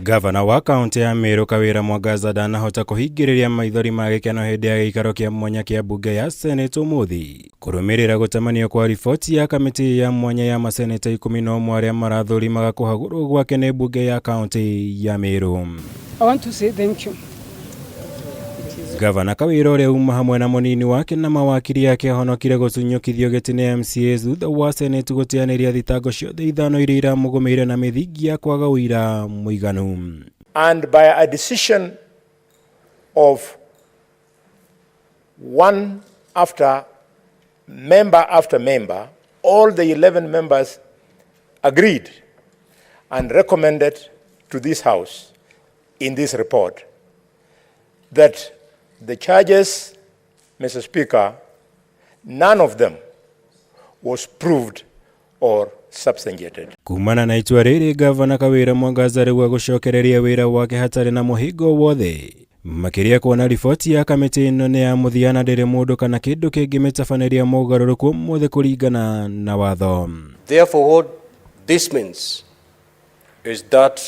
Gavana wa kaunti ya Meru Kawira Mwangaza ndanahota kũhingĩrĩria maithori ma gĩkeno hĩndĩ ya gĩikaro kĩa mwanya kĩa mbunge ya Senate ũmũthĩ kũrũmĩrĩra gũtamanio kwa riboti ya kamĩtĩ ya mwanya ya maseneta 11 arĩa marathũrimaga kũhagũrwo gwake nĩ mbunge ya kaunti ya Meru. I want to say thank you. Gavana Kawira ũrĩa uma hamwe na mũnini wake na mawakiri ake ahonokire gũtunyũkithio gĩtĩ nĩ MCAs thutha wa Senate gũteanĩria thitango ciothe ithano iria iramũgũmĩire na mĩthingi ya kwaga ũira mũiganu. And by a decision of one after member after member, all the 11 members agreed and recommended to this House in this report that the charges, Mr. Speaker, none of them was proved or substantiated. Kumana na itua rĩrĩ, Gavana Kawira Mwangaza rĩu agũcokereria wĩra wake hatarĩ na mũhingo wothe, makĩria kuona riboti ya kamĩtĩ ĩno nĩ ya mũthia na ndĩrĩ mũndũ kana kĩndũ kĩngĩmĩtabanĩria mogarũrũku mothe kũringana na watho. Therefore, what this means is that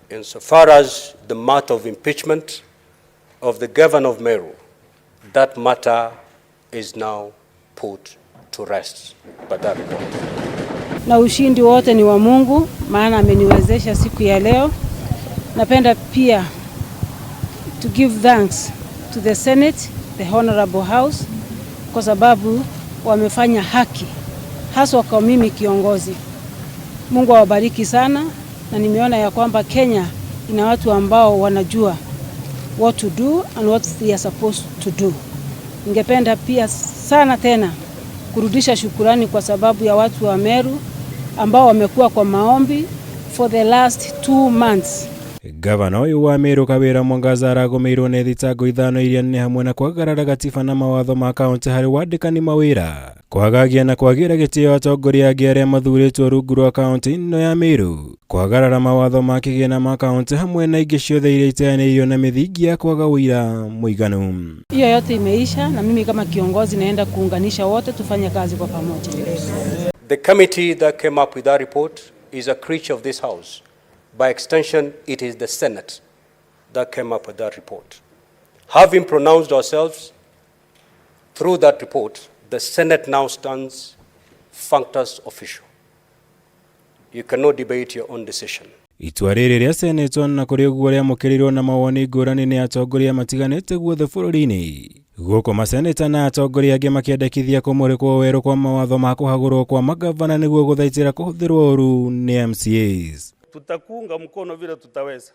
insofar as the matter of impeachment of the governor of Meru, that matter is now put to rest by that report. Na ushindi wote ni wa Mungu, maana ameniwezesha siku ya leo. Napenda pia to give thanks to the Senate, the Honorable House, kwa sababu wamefanya haki haswa kwa mimi kiongozi. Mungu awabariki sana, na nimeona ya kwamba Kenya ina watu ambao wanajua what to do and what they are supposed to do. Ningependa pia sana tena kurudisha shukurani kwa sababu ya watu wa Meru ambao wamekuwa kwa maombi for the last 2 months. Gavana ũyũ wa Meru Kawira Mwangaza aragũmĩirwo nĩ thitango ithano iria nĩ hamwe na kwagarara gatiba na mawatho ma kaunti harĩ wandĩkani mawĩra, kwagagia na kwagĩra gĩtĩo atongoria angĩ arĩa mathurĩtwo rungu rwa kaunti ĩno ya Meru, kwagarara mawatho ma kĩgĩna ma kaunti hamwe na ingĩ ciothe iria iteanĩirio na mĩthingi ya kwaga ũira mũiganu. Hiyo yote imeisha, na mimi kama kiongozi naenda kuunganisha wote tufanye kazi kwa pamoja. The committee that came up with that report is a creature of this House. By extension, it is the Senate that came up with that report. Having pronounced ourselves through that report, the Senate now stands functus officio. You cannot debate your own decision. Itua rĩrĩ rĩa Senate na kũrĩ ũguo rĩamũkĩrirwo na mawoni ngũrani nĩ atongoria matiganĩte guothe bũrũri-inĩ, gũkũ maseneta na atongoria angĩ makĩendekithia kũmũrĩkwo werũ kwa mawatho ma kũhagũrwo kwa magavana nĩguo gũthaitĩra kũhũthĩrwo ũru nĩ MCAs. Tutakuunga mkono vile tutaweza,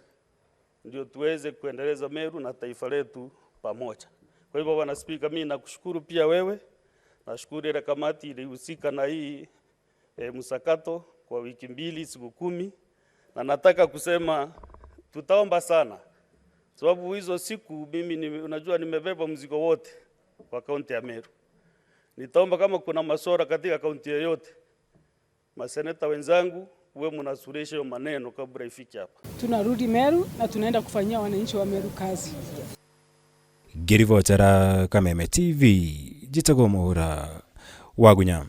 ndio tuweze kuendeleza Meru na taifa letu pamoja. Kwa hivyo, Bwana Spika, mimi nakushukuru pia wewe, nashukuru ile kamati ilihusika na hii msakato kwa wiki 2 siku 10, na nataka kusema tutaomba sana, sababu hizo siku mimi unajua nimebeba mzigo wote kwa kaunti ya Meru. Nitaomba kama kuna masuala katika kaunti yoyote, maseneta wenzangu, uwe mnasuluhisha hiyo maneno kabla ifike hapa. Tunarudi Meru na tunaenda kufanyia wananchi wa Meru kazi. Ngĩribotera Kameme TV, njĩtagwo Mũhũra Wagunya.